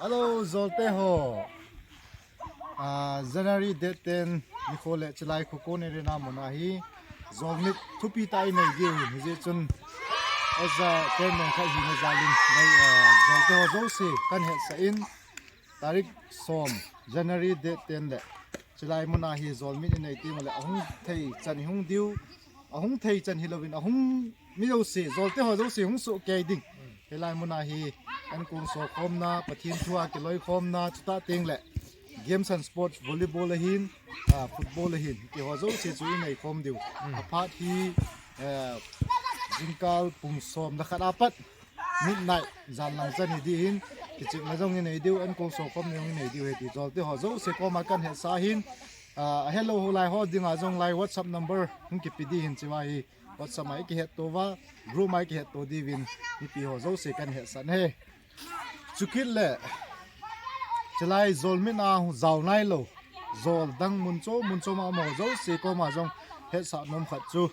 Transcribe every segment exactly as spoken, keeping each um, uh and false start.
Hello, Zolte ho. Ah, January date ten nikho le Chilai Khokon Arena mun a hi Zolmit thupi tah inei diu hin, hijeh chun as a chairman khat hina jal in, ah, Zolte ho jouse kahin hetsah in, tarik som, January date ten le Chilai mun a hi Zolmit inei teng le ahung thei chan ihung diu, ahung thei chan hilouvin, ahung mi jouse, Zolte ho jouse hung soh kei ding. Hilai mun a hi ankong sokhomna, Pathen thu a kiloikhomna, chutah teng le games and sports, volleyball ahin, ah, football ahin, ti ho jouse chu inei khom diu. Aphat hi, eh, jingkah pung som le khat apat, midnight, jan lang chan hi ding hin, kichepna jong inei diu, ankong sokhomna jong inei diu ahi ti Zolte ho jouse koma kahin hetsah in, ah, ahelou ho lai ho dinga jong lai WhatsApp number hung kipe ding hin, chua hi WhatsApp a ikihetto uva, group a ikihetto diuvin, mipi ho jouse kahin hetsah e. Chukit le, Chilai Zolmit a jao nailou, Zol dang mun chom mun chom a um ho jouse koma jong hetsah nom khat chu,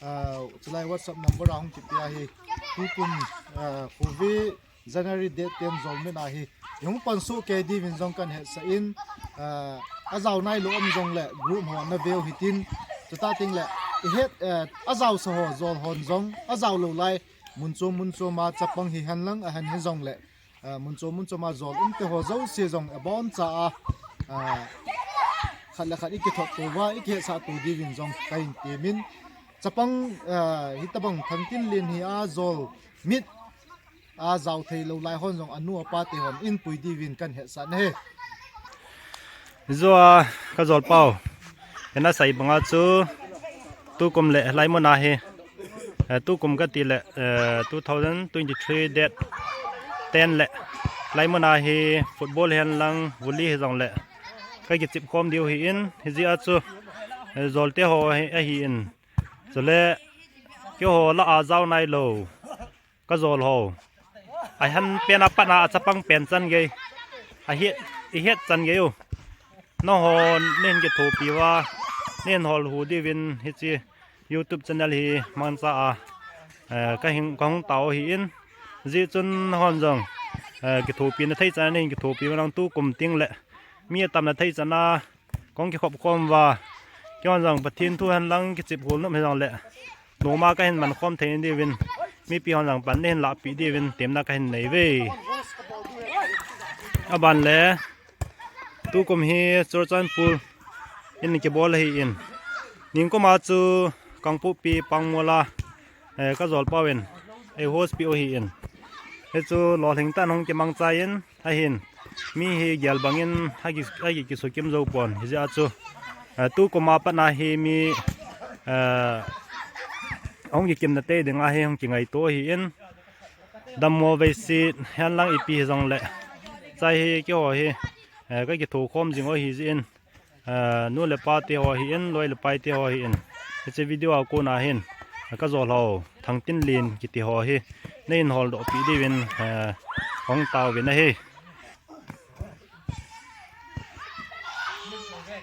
ah, Chilai WhatsApp number a hung kipe ahi, tukum, ah, Covid January date ten Zolmit a hi ihung pan soh kei diuvin jong kahin hetsah in, ah, ajao nailou um jongle group ho na veu hitin, chutah teng le ihet, eh, ajao sa ho, Zol hon jong ajao lou lai, mun chom mun chom a chapang hihen lang ahin hijongle, ah, mun chom mun chom a Zol umte ho jouse jong aboncha a, ah, khat le khat ikithotto uva, ikihetsahto diuvin jong kahin temin, chapang, ah, hitobang thangtin len hi a Zolmit a jao thei lou lai hon jong anu apa te hon eipui diuvin kahin hetsah e. Joa ka Zolpau, ina sei banga chu tukum le hilai mun a hi, eh, tukum kati le, eh, two thousand twenty-three date ten le hilai mun a hi football hihen lang volley hijongle ka kichep khom diu ahin, hijeh a chu, eh, Zolte ho hi ahin. Chule keiho lah a jao nailou ka Zol ho, ahin pen a pat a achapang pen chan gei, ahet, ihet chan gei u. Nangho neihin kithopi uva, neihin hol u diuvin hiche YouTube channel hi mangcha a, eh, kahin, kahung tao ahin. Hijeh chun nanghon jong, eh, kithopina thei chan a neihin kithopi uva, nang tukum teng le mi atamna thei chan a kahung kikhop khom uva, keihon jong Pathen thu hihen lang kichep hol nom hijongle, noma kahin man khom thei diuvin, mipi hon jong pan neihin lahpeh diuvin temna kahin nei uve. Aban le, tukum hi Churachandpur in kibol ahin, ningkum a chu Kangpokpi Pangmol a, eh, ka Zolpau in ei host piu ahin, hichu lolhing tah in hung kimangcha in, ahin, mi hi gel bangin aki, aki kisukim jou pon, hijeh a chu, eh, tukum a pat a hi mi, eh, hung kikimna tei ding a hi hung kingaito ahin, dammo veiset hihen lang ipi hijongle, chai hi keiho hi, eh, ka kitho khom jing u ahi jeh in, eh, nu le pa te ho ahin, loi le pai te ho ahin, hiche video a kona hin, eh, ka Zol ho, thangtin len kiti ho hi neihin holdoh peh diuvin, eh, hung tao uvin ahi.